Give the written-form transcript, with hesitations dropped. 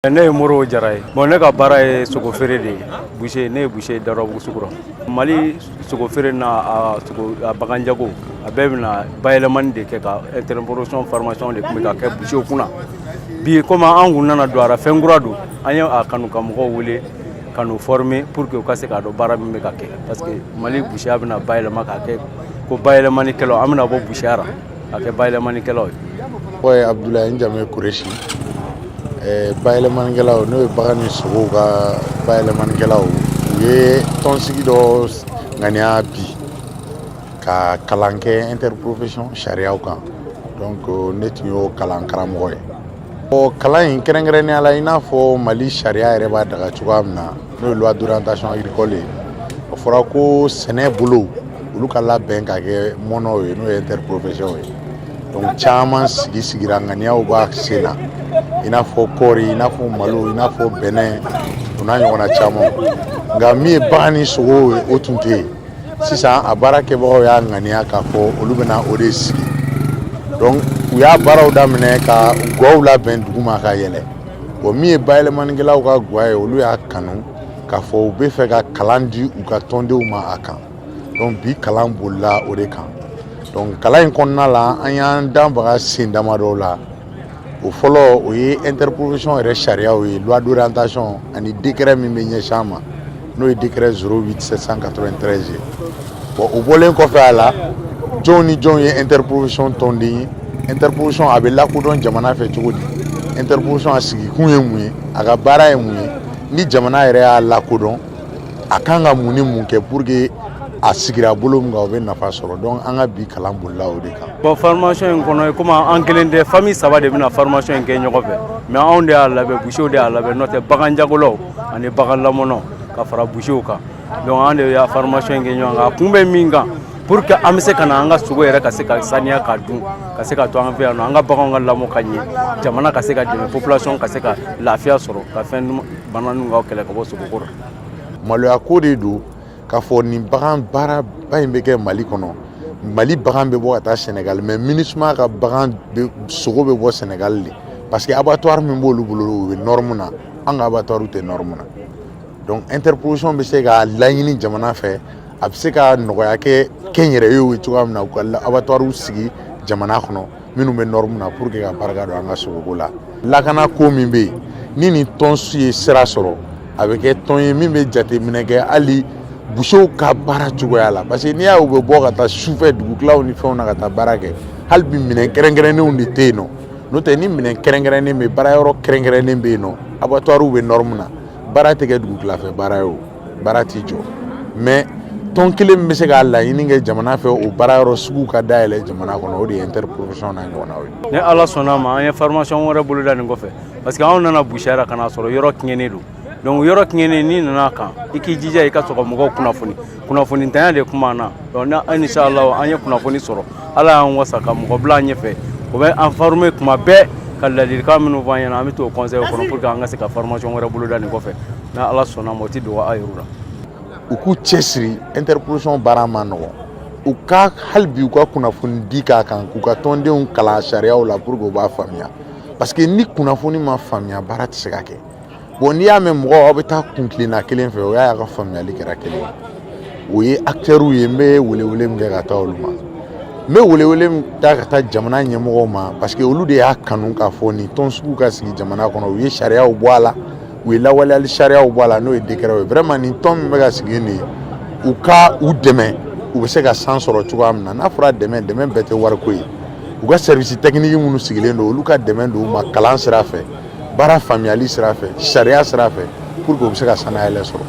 Ne ye Moro Jara ye. Bon, ne ka baara ye sogo feere de ye, boucher. Ne ye boucher Daoudabougou sugu rɔ. Mali sogo feere n'a a sogo a bagan jago, a bɛɛ bɛna bayɛlɛmani de kɛ ka interprofession formation de tun bɛ ka kɛ boucher kunna bi. Komi an kun nana don a la, fɛn kura don, an ye a kanu ka mɔgɔw wele ka n'u former pour que u ka se k'a dɔn baara min bɛ ka kɛ, parce que Mali boucher bɛna bayɛlɛma k'a kɛ ko bayɛlɛmanikɛlaw. An bɛna bɔ boucher ra ka kɛ bayɛlɛmanikɛlaw ye. Tɔgɔ ye Abudulayi, n jamu ye Kuresi. Bayɛlɛmanikɛlaw, n'o ye bagan ni sogow ka bayɛlɛmanikɛlaw, u ye tɔnsigi dɔ ŋaniya bi ka kalan kɛ interprofession sariyaw kan. Donc ne tun y'o kalan karamɔgɔ ye. Ɔ, kalan in kɛrɛnkɛrɛnnenya la, i n'a fɔ Mali sariya yɛrɛ b'a daga cogoya min na, n'o ye loi d'orientation agricole ye, o fɔra ko sɛnɛ bolo, olu ka labɛn ka kɛ mɔnɔw ye, n'o ye interprofession ye. Donc caman sigi sigira, ŋaniyaw b'a sen na, i n'a fɔ kɔɔri, i n'a fɔ malo, i n'a fɔ bɛnɛ, o n'a ɲɔgɔnna caman. Nka min ye bagan ni sogo ye, o tun tɛ yen. Sisan a baara kɛbagaw y'a ŋaniya k'a fɔ olu bɛna o de sigi. Donc u y'a baaraw daminɛ ka gwaw labɛn duguma ka yɛlɛ. Bon, min ye bayɛlɛmanikɛlaw ka gwa ye, olu y'a kanu k'a fɔ u bɛ fɛ ka kalan di u ka tɔndenw ma a kan. Donc bi kalan bolila o de kan. Donc kalan in kɔnɔna la, an y'an da baga sen damadɔw la. O fɔlɔ, o ye interprofession yɛrɛ sariyaw ye, loi d'orientation ani décret min bɛ ɲɛsin a ma, n'o ye décret 08 793 ye. Bon, o bɔlen kɔfɛ a la, jɔnw ni jɔnw ye interprofession tɔnden ye? Interprofession a bɛ lakodɔn jamana fɛ cogo di? Interprofession a sigikun ye mun ye? A ka baara ye mun ye? Ni jamana yɛrɛ y'a lakodɔn, a kan ka mun ni mun kɛ pour que a sigira bolo min kan, o bɛ nafa sɔrɔ? Donc an ka bi kalan bolila o de kan. Bon, formation in kɔnɔ, komi an kelen tɛ, famille saba de bɛna formation in kɛ ɲɔgɔn fɛ, mais anw de y'a labɛn, boucherw de y'a labɛn. N'o tɛ, bagan jagolaw ani bagan lamɔnaw ka fara boucherw kan. Donc an de y'a formation in kɛ ɲɔgɔn kan. A kun bɛ min kan, pour que an bɛ se ka na an ka sogo yɛrɛ ka se ka saniya ka dun, ka se ka to an fɛ yan nɔ, an ka baganw ka lamɔ ka ɲɛ, jamana ka se ka dɛmɛ, population ka se ka lafiya sɔrɔ, ka fɛn bana ninnu ka kɛlɛ ka bɔ sogoko la. Maloya ko de don k'a fɔ nin bagan baaraba in bɛ kɛ Mali kɔnɔ, Mali bagan bɛ bɔ ka taa Sɛnɛgali, mais MINUSMA ka bagan sogo bɛ bɔ Sɛnɛgali de, parce que abattoir min b'olu bolo, o bɛ norme na, an ka abattoir tɛ norme na. Donc interprofession bɛ se ka laɲini jamana fɛ, a bɛ se ka nɔgɔya kɛ kɛnyɛrɛyew ye cogoya min na, u ka abattoir sigi jamana kɔnɔ minnu bɛ norme na, pour que ka barika don an ka sogoko la. Lakana ko min bɛ yen, ni nin tɔnsu ye sira sɔrɔ, a bɛ kɛ tɔn ye min bɛ jateminɛ kɛ hali boucherw ka baara cogoya la, parce que n'i y'a ye u bɛ bɔ ka taa sufɛ dugutilaw ni fɛnw na ka taa baara kɛ, hali bi minɛn kɛrɛnkɛrɛnnenw de tɛ yen nɔ. N'o tɛ, ni minɛn kɛrɛnkɛrɛnnen bɛ, baara yɔrɔ kɛrɛnkɛrɛnnen bɛ yen nɔ, abattoir bɛ norme na, baara tɛ kɛ dugutilafɛ baara ye, o baara t'i jɔ. Mais tɔn kelen min bɛ se k'a laɲini kɛ jamana fɛ, o baara yɔrɔ sugu ka dayɛlɛ jamana kɔnɔ, o de ye interprofession n'a ɲɔgɔnnaw ye. Ni Ala sɔnna ma, an ye formation wɛrɛ boloda nin kɔfɛ, parce que anw nana boucher ra ka n'a sɔrɔ yɔrɔ tiɲɛnen don. Donc yɔrɔ tiɲɛnen, n'i nana kan, i k'i jija i ka sɔrɔ ka mɔgɔw kunnafoni. Kunnafonitanya de kun b'an na. Donc ni inshallah an ye kunnafoni sɔrɔ, Ala y'an wasa ka mɔgɔ bila an ɲɛfɛ, o bɛ an former kuma bɛɛ ka ladilikan minnu fɔ an ɲɛna, an bɛ t'o conseil kɔnɔ pour que an ka se ka formation wɛrɛ boloda nin kɔfɛ. Ni Ala sɔnna ma, o tɛ dogo aw yɛrɛ la. U k'u cɛsiri, interprofession baara ma nɔgɔn. U ka hali bi u ka kunnafoni di k'a kan, k'u ka tɔndenw kalan sariyaw la pour que u b'a faamuya, parce que ni kunnafoni ma faamuya, baara tɛ se ka kɛ. Bon, n'i y'a mɛn mɔgɔ aw bɛ taa kun kilenna kelen fɛ, o y'a ka faamuyali kɛra kelen ye. O ye acteurs ye. N bɛ welewele min kɛ ka taa olu ma, n bɛ welewele min ta ka taa jamana ɲɛmɔgɔw ma, parce que olu de y'a kanu k'a fɔ nin tɔn sugu ka sigi jamana kɔnɔ. U ye sariyaw bɔ a la, u ye lawaleyali sariyaw bɔ a la, n'o ye décret ye. Vraiment, nin tɔn min bɛ ka sigi nin ye, u ka u dɛmɛ, u bɛ se ka san sɔrɔ cogoya min na. N'a fɔra dɛmɛ, dɛmɛ bɛɛ tɛ wariko ye. U ka service technique minnu sigilen don, olu ka dɛmɛ don u ma kalan sira fɛ, baara faamuyali sira fɛ, sariya sira fɛ, pour que u bɛ se ka sanayɛlɛ sɔrɔ.